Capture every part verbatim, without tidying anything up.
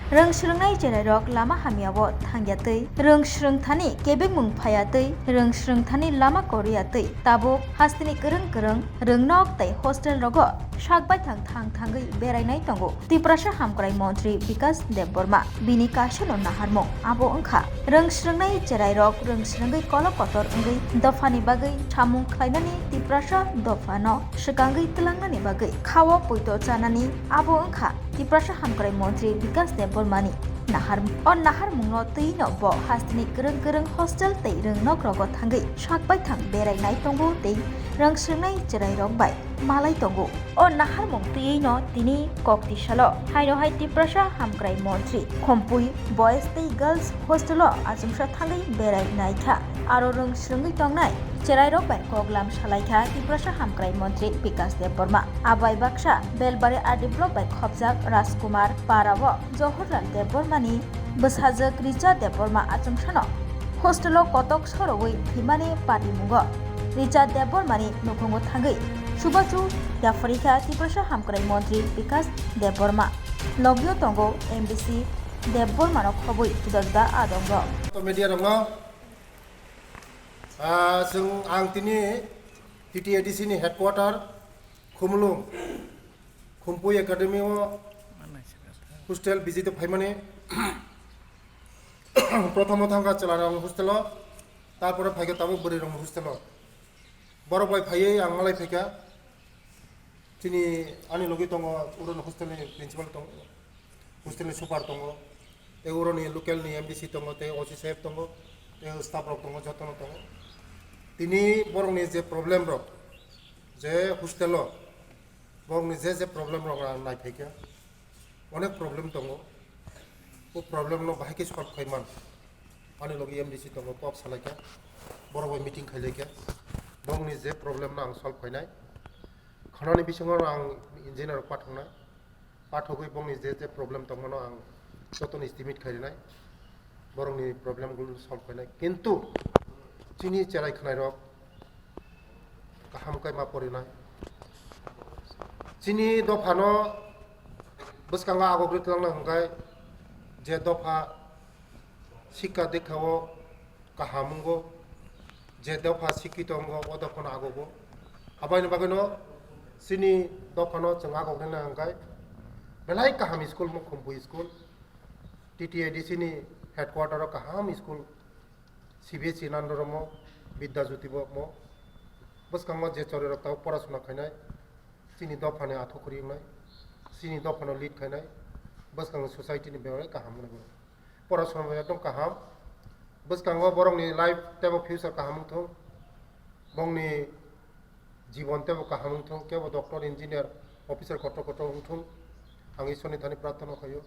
Rwng swrwngnai cherairok lama hamyao thangya twi, rwng swrwng thani kebengmung phaiya twi, rwng swrwng thani lama koriya twi, tabuk hasteni kwrwng kwrwng rwngnok tei hostel rogo sak baithang thang thangwi berainai tongo Tiprasa hamkrai montri Bikas Debbarma. Bini kaisano naharmung abo wngkha rwng swrwngnai cherairok rwng swrwngwi kolok kotor wngwi dophani bagwi samung khlainani Tiprasa dophano swkangwi twlangnani bagwi khao poito chanani abo wngkha Tiprasa hamkrai montri Bikas Debbarmani naharmung. O naharmungno twino bo hasteni kwrwng kwrwng hostel tei rwngnokrogo thangwi sak baithang berainai tongo tei rwng swrwngnai cherairok bai malai tongo. O naharmung twiwi no tini kokti salo haino hai Tiprasa hamkrai montri Khumpui Boys tei Girls hostel o achomsa thangwi berai naikha. Aro rwng swrwngwi tongnai cherairok bai koklam salaikha Tiprasa hamkrai montri Bikas Debbarma. Abai baksa Belbari R D block bai khopjak Rajkumar Para o Johorlal Debbarmani bwsajwk Richa Debbarma achomsano hostel o kotok sorowi thwimani patimungo Richa Debbarmani nukhungo thangwi chubachu yapharikha Tiprasa hamkrai montri Bikas Debbarma. Logio tongo M D C Debbarmano khobwi juda juda adongrok. To media rokno, ah, chwng ang tini T T A D C ni headquarter Khumulwng, Khumpui Academy o hostel visit o phaimani. Prothom o thangkha chwla rok hostel o, tarpore phaikha tabuk bwrwi rok hostel o. Borok bai phaiwi ang malai phaikha. Chini ani logi tongo, uro ni hostel ni principal tongo, hostel ni super tongo, tei uro ni local ni M D C tongo, tei O C saheb tongo, tei staff rok tongo, jotono tongo. Tini borok ni je problem rok, je hostel o, borok ni je je problem rok ang nai phaikha, onek problem tongo. O problem no bahai khe solve khai man. Ani logi M D C tongo, kok salaikha, borok bai meeting khailaikha. Borok ni je problem no ang solve khainai. Khwnani bisingo ang engineer rok pathoknai. Pathogwi bongni je je problem tongmano ang jotono estimate khairinai. Borokni problem gulo solve khainai. Kintu chini cherai khwnairok kaham khe ma porinai. Chini dophano bwskango agogri twlangna hwnkhe je dopha sikha dikha o kaham wngo, je dopha sikhi tongo, o dophano agogo. Abaini bagwino chini dophano chwng agok nini hwnkhe belai kaham school, Mukhumpui school, T T A D C ni headquarter o kaham school, C B S E Nandoromo, Vidya Jyoti bo mo. Bwskango je chwrairok tabuk porasona khainai, chini dophani athukhuri wngnai, chini dophano lead khainai, bwskango society ni belai kaham wngnai borok. Porasona bai ekdom kaham. Bwskango borokni life teibo future kaham wngthung. Bongni jibon teibo kaham wngthung. Kebo doctor, engineer, officer kotor kotor wngthung. Ang Ishwarni thani prarthana khaio.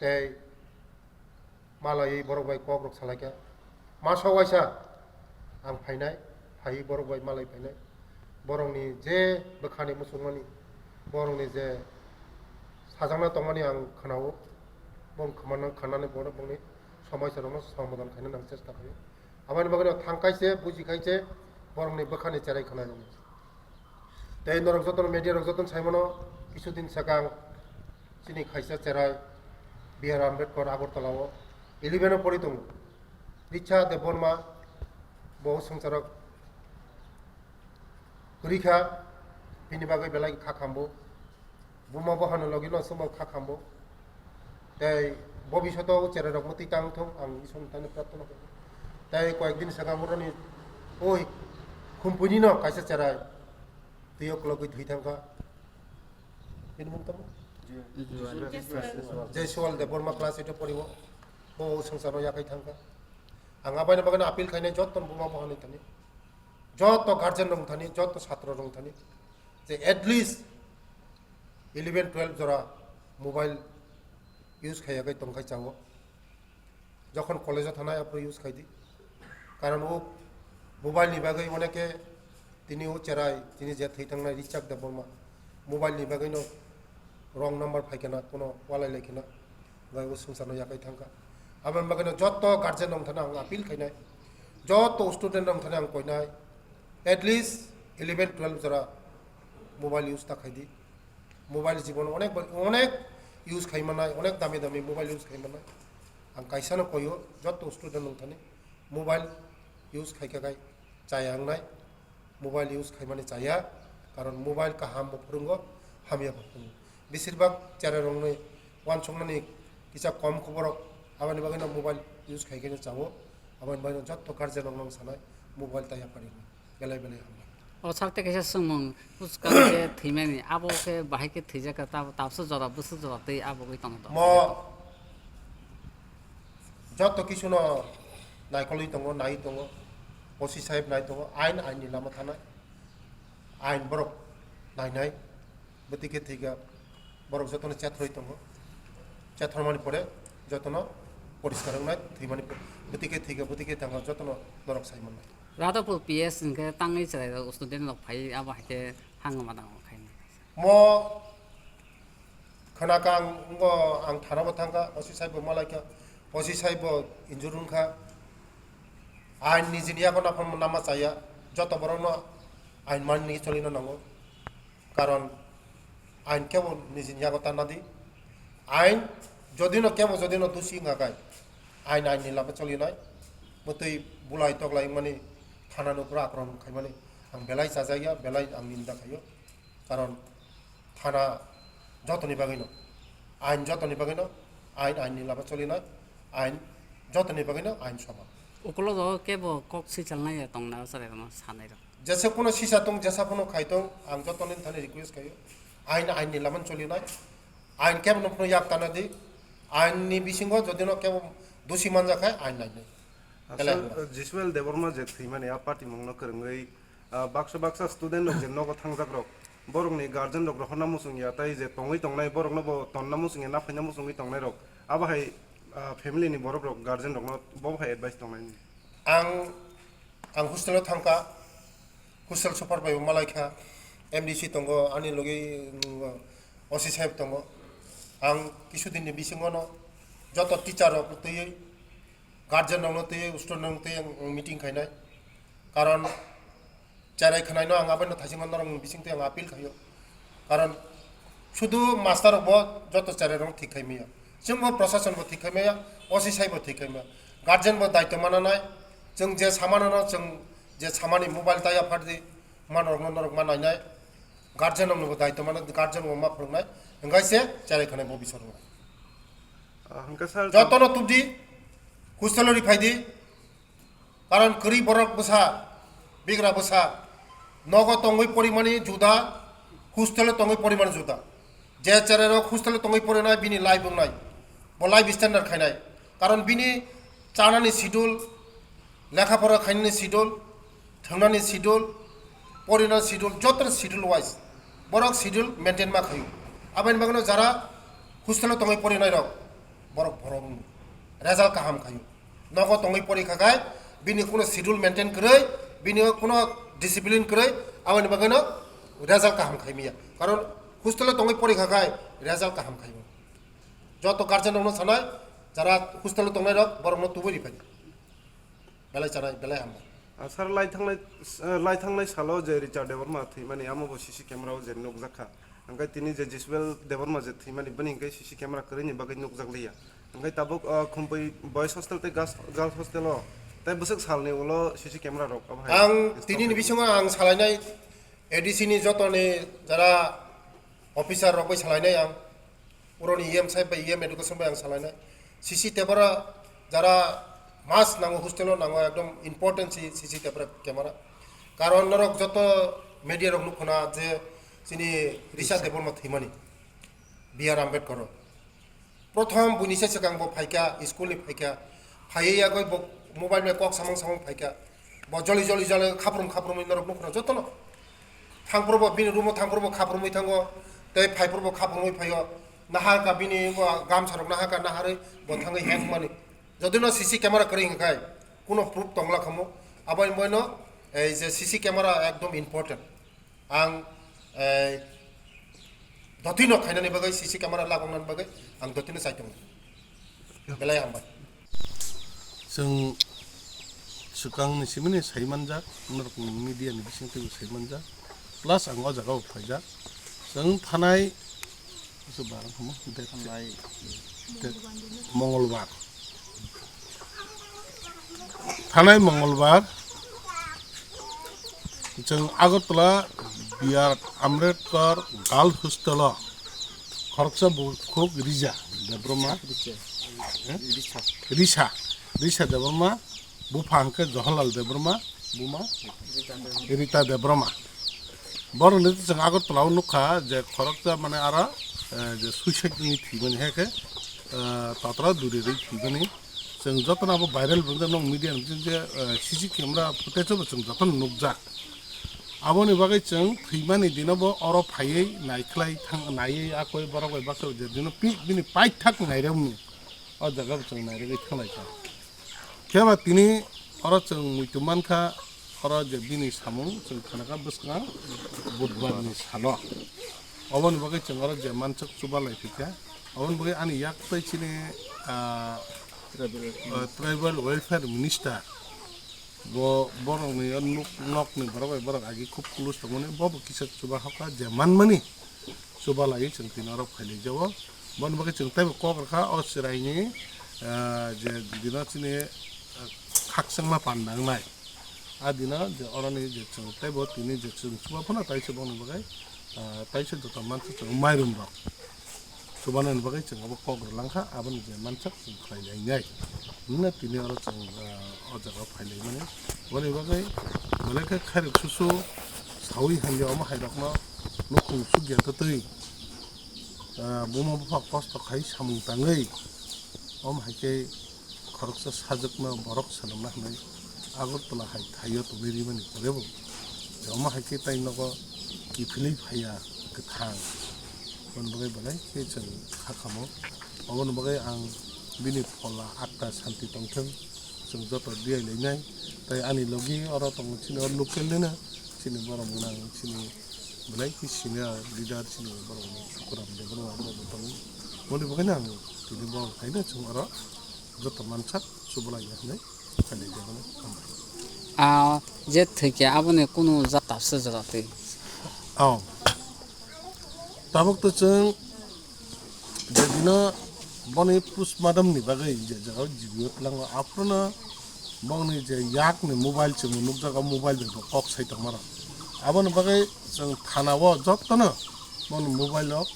Tei malaiwi borok bai kokrok salaikha. Masa waisa ang phainai, phaiwi borok bai malai phainai. Borokni je bwkhani muchungmani, borokni je sajakna tongmani ang khwnao, bong khwmana khanani bono bongni somaisarokno somadan khainani ang chesta khaio. Aboni bagwino thang kaise, buji kaise, borokni bwkhani cherai khwnai rwngwi. Tei norok jotono media rok jotono saimano, kisu din swkang chini khaisa cherai B R Ambedkar Agartala o eleven o pori tongo. Richa Debbarma bo swngcharo kwrwi kha, bini bagwi belai kha khambo. Buma bohano logi no swngbo kha khambo. Tei bobishoto o cherai rok mwtwi tang thung, ang Iswar ni thani prarthana khaio. Tei koyek din swkang boroni oi Khumpui ni no kaisa cherai twi o kwlwgwi thwi thang kha. Bini mung tamo? Joysual Debbarma class eight o pori o. Bo swngcharo yakai thang kha. Ang abaino bagwino appeal khainai jotto buma bohani thani, jotto guardian rok thani, jotto satro rok thani, je at least eleven twelve jora mobile use khaiya khai tongkhai chao. Jokhon college o thanai aphuru use khaidi. Karon o mobile ni bagwi oneke tini o cherai, tini je thwi thangnai Richard Debbarma, mobile ni bagwi no wrong number phai khna, kuno walai lai khna, bai o swngchar no yakai thang kha. Aboni bagwi no jotto guardian rok thani ang appeal khainai, jotto student rok thani ang koinai, at least eleven twelve jora mobile use ta khaidi. Mobile jibon onek bar-, onek use khai manai, onek dami dami mobile use khai manai. Ang kaisa no koyo, joto student wng thani mobile use khai kha khai chaya wngnai, mobile use khai mani chaya, karon mobile kaham bo phwrwngo, hamya bo phwrwngo. Besirbak cherai rokni wansukmani kisa kom khe borok, aboni bagwi no mobile use khai khe no chao, aboni bagwi no joto guardian rok no sanai mobile ta yapari. Belai belai hambai. O sarte kaisa swngmung, bwskang khe thwimani, abo khe bahai khe thwijak kha, tab-, tabsa jora, bwswk jora tei abo bai tongo. Mo joto kisu no naikolwi tongo, nai tongo, O C sahib nai tongo, ain, ain ni lama thanai, ain borok nainai. Bwtwi khe thwikha, borok jotono chethroi tongo. Chethromani pore jotono poriskar wngnai, thwimani pore. Bwtwi khe thwikha, bwtwi khe thangkha, jotono norok sai mannai. Radhapur P S hwnkhe tangwi chwrairok student rok phai abo hai khe hangma dango khainai. Mo khwnakha ang, wngkha ang thana bo thangkha, O C sahib bo malaikha, O C sahib bo injure wngkha. Ain nijini yago naphang nama chaya, joto borokno ain manwi cholina nango. Karon ain kebo nijini yago tanna di. Ain jodino kebo jodino dusi wngkha khai, ain ain ni lama cholinai. Bwtwi bulai toklai wngmani, thana nukro akromon khaimani ang belai chajakya, belai ang ninda khaio. Karon thana jotoni bagwino, ain jotoni bagwino, ain ain ni lama cholinai, ain jotoni bagwino ain soman. Ukulogo kebo kok swichalnai ya tongna chwrairokno sanairok. Jesa kuno sisa tong, jesa kuno khai tong, ang jotoni thani request khaio. Ain, ain ni laman cholinai. Ain kebo no phano yak tana di. Ain ni bisingo jodi no kebo dusi manja khai, ain nai nai. Asal, Belai hambai. Jisuel Debbarma je thwimani a party mungno kwrwngwi, ah, baksa baksa student rok je nogo thangjak rok, borokni guardian rok rohorna muchung ya, tai je tongwi tongnai borokno bo tonna muchung ya, naphaina muchungwi tongnai rok, abo hai, ah, family ni borok rok guardian rokno bo hai advice tongnai ni? Ang, ang hostel o thangkha, hostel super bai bo malaikha, M D C tongo, ani logi, mm, O C sahib tongo. Ang kisu din ni bisingo no joto teacher rok twiwi, guardian rok no twiwi, student rok no twiwi ang meeting khainai. Karon cherai khwnaino ang abono thaichingma norokni bisingtwi ang appeal khaio. Karon sudu master rokbo joto cherai rok thik khai maya. Chwngbo prosason bo thik khai maya, O C sahib bo thik khai maya. Guardian bo daitw mananai, chwng je samano no chwng je samani mobile taya phardi, manorokno norok ma nainai. Guardian rokno bo daitw mana, guardian bo ma phwrwngnai. Hwnkhe se cherai khwnai bo bisor wngnai. Ah, hwnkhe sir, jotono tubdi, hostel o ri phaidi. Karon kwrwi borok bwsa, bigra bwsa, nogo tongwi porimani juda, hostel o tongwi porimani juda. Je cherai rok hostel o tongwi porinai bini life wngnai, bo life standard khainai. Karon bini chanani schedule, lekha pora khainani schedule, thwngnani schedule, porina schedule, joto schedule wise borok schedule maintain ma khaio. Aboni bagwino jara hostel o tongwi porinai rok, borok borok result kaham khaio. Nogo tongwi pori kha khai, bini kuno schedule maintain kwrwi, bini kuno discipline kwrwi, aboni bagwino result kaham khai maya. Karon hostel o tongwi pori kha khai result kaham khai maya. Joto guardian rokno sanai, jara hostel o tongnai rok, borokno tubui ri phai. Belai chanai, belai hambai. Ah, sir, lai thangnai, eh, lai thangnai salo je Richard Debbarma thwimani, amo bo C C camera o je nukjak kha. Hwnkhe tini je Jisbel Debbarma je thwimani, bini hwnkhe C C camera kwrwini bagwi nukjak liya. Hwnkhe tabuk, ah, Khumpui Boys Hostel tei Girls, Girls Hostel o tei bwswk salni ulo C C camera rok abo hai install khaijak. Ang tinini bisingo ang salainai A D C ni jotoni jara officer rok bai salainai ang. Uroni E M sahib bai, E M education bai ang salainai. C C camera jara must nango, hostel o nango, ekdom important si C C camera, camera. Karon norok joto media rok nukho na je chini Richard Debbarma thwimani, B R Ambedkar o. Prothom buini se swkang bo phaikha, school ni phaikha. Phaiwi yagwi bo mobile bai kok samung samung phaikha. Bo joli joli joli khaprum khaprumwi norok nukho na jotono. Thangphuru bo bini room o thangphuru bo khaprumwi thango, tei phaiphuru bo khaprumwi phaio. Nahar ka bini bo gamsa rok nahar ka naharwi bo thangwi hang mani. Jodi no C C camera kwrwi hwnkhe kuno proof tongla khamu. Abo ni boino ei je C C camera ekdom important. Ang, eh, dotino khainani bagwi, C C camera lagongnani bagwi ang dotino chaitongo. Belai hambai. Chwng swkangni simini sai manjak, norokni media ni bisingtwibo sai manjak, plus ang o jagao phaijak. Chwng thanai Busu bar hamo, date six. Thanai. Date Mongolbar. Thanai Mongolbar chwng Agartala B R Ambedkar Girls Hostel o khoroksa bukhuk Rija Debbarma. Risa. Eh? Risa. Risa. Risa Debbarma. Bupha hwnkhe Jawaharlal Debbarma, buma Rita Debbarma. Borokni chwng Agartala o nukha je khoroksa mane aro, eh, je suicide ni thwimani hai khe, eh, tatra duri rwi thwimani. Chwng jotono abo viral wngjak, nwng media ni je, eh, C C camera footage o bo chwng jotono nukjak. Aboni bagwi chwng thwimani dino bo oro phaiwi naikhlai thang, naiwi akoi borok bai baksa je dino pi-, bini paithak nairokni o jaga bo chwng nairogwi thanglaikha. Khe ba tini oro chwng muitu mankha, oro je bini samung chwng khanakha bwskang Budbar ni salo. Oboni bagwi chwng oro je manchak chuba lai phikha. Oboni bagwi ani yak tei chini, ah, ah, Tribal Welfare Minister bo borokni o nuk, nokni borok bai borok agi khub close tongmani, bo bo kisa chuba hakha je manmani. Chuba laiwi chwng tini oro phailaijao. Boni bagwi chwng teibo kok rwkha o chwraini, ah, je dino chini, ah, khakchangma panda wngnai. A dino je oroni je chwng teibo tini je chwng chuba phano taisa boni bagwi, ah, taisa joto mansa chwng mairum rok chubanani bagwi chwng abo kok rwlangkha, aboni je mansak chwng khlai lainai. Hwnna tini oro chwng, ah, o jaga phailaimani. Boni bagwi belai khe khairok susu sawi hamya omo hairokno nukhung sukya twtwi, ah, buma bupha kosto khai samung tangwi, omo hai khe khoroksa sajwkno borok swnamna hwnwi Agartala hai thaio tongwi rimani porebo, omo hai khe tai nogo kiphilwi phaiya kwthang. Boni bagwi belai khe chwng kha khamo. Oboni bagwi ang bini phola atta santi tongthwng, chwng joto diai lainai. Tai ani logi oro tongo chini o local nino, chini borok gwnang, chini belai khe senior leader, chini borok gwnang Sukuram Debbarma borok bo tongo. Boni bagwino ang tini borok haino chwng oro joto mansak chubalai ya hwnwi. Ah, je thwikhe aboni kunu jat tabsa jora twi. Oh. Tabuk to chwng je dino boni postmortem ni bagwi je jaga o G B O tlango, aphuru no bongni je yak ni mobile chwng nukjago, mobile bai bo kok sai tongmano. Aboni bagwi chwng thana o jotono bongni mobile o,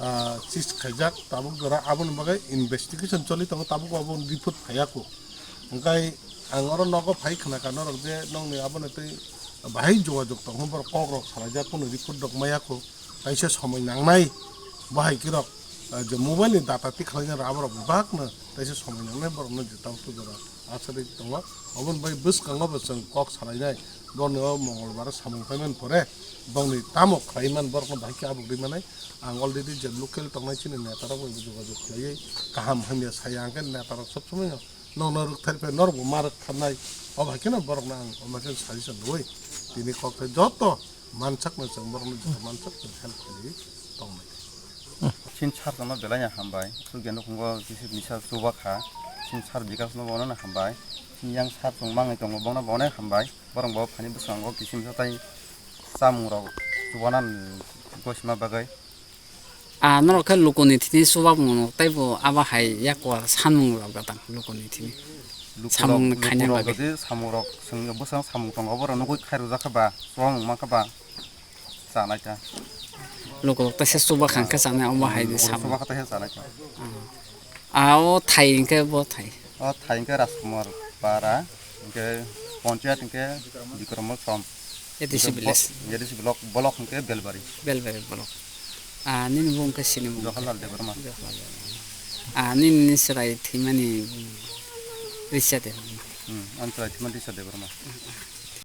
ah, seize khaijak tabuk jora, aboni bagwi investigation choli tongo, tabuk o bo report phaiyaku. Hwnkhe ang oro nogo phai khna kha norok je nokni abono tei bahai jogajog tong khe borok kok rok salaijak, kunu report rok maya kho, kaisa somoi nangnai. Bahai khe rok, ah, je mobile ni data tik khlaina rok aborok bebak no kaisa somoi nangnai borok no je tabuk jora achari tongo. Oboni bai bwskango bo chwng kok salainai, borok no Mongolbar samung paiman pore bongni tamo khlaiman borok no bahai khe abuk ri manai. Ang already je local tongnai chini neta rok bai bo jogajog khlaiwi kaham hamya saya, hwnkhe neta rok sob somoi no nokno rwktharpha, norokbo ma rwktharnai. Obo hai kheno borokno ang omo khe suggestion rwui tini kok thai joto mansakno chwng borokno joto mansakno help khlaiwi tongnai. Chini sir chwngno belai no hambai, sugya nukhungo kisa misa chuba kha, chini sir Bikash no bono no hambai, chini yang sir chwng mangwi tongo bono bono hambai, borok bo phani bwskango kisa misa tai chamung rok chubanani gosima bagwi. Ah, norok khe lukuni thini chubamungo teibo abo hai yakwa sanmung rok gatang lukuni thini. Lukurok, samung khaina lukurok bagwi. Jodi samung rok swngya bwsang samung tongo, borok nugui khairok jakha ba, chubamungo mankha ba, chanai ta. Lukurok teisa chuba khangkhe chanai, omo hai de lukurok samung. Chuba kha teisa chanai ta. Ah. Ah, o thai hwnkhe bo thai. O thai hwnkhe Rajkumar Para, hwnkhe Ponchayat hwnkhe Bikram Som. A D C village. A D C block, block hwnkhe Belbari. Belbari block. Ah, nini bung khe sini bung. Jawaharlal Debbarma. Jawaharlal Debbarma. Ah, nini ni chwrai thwimani Risa Debbarma. Hmm, ani chwrai thwimani Risa Debbarma.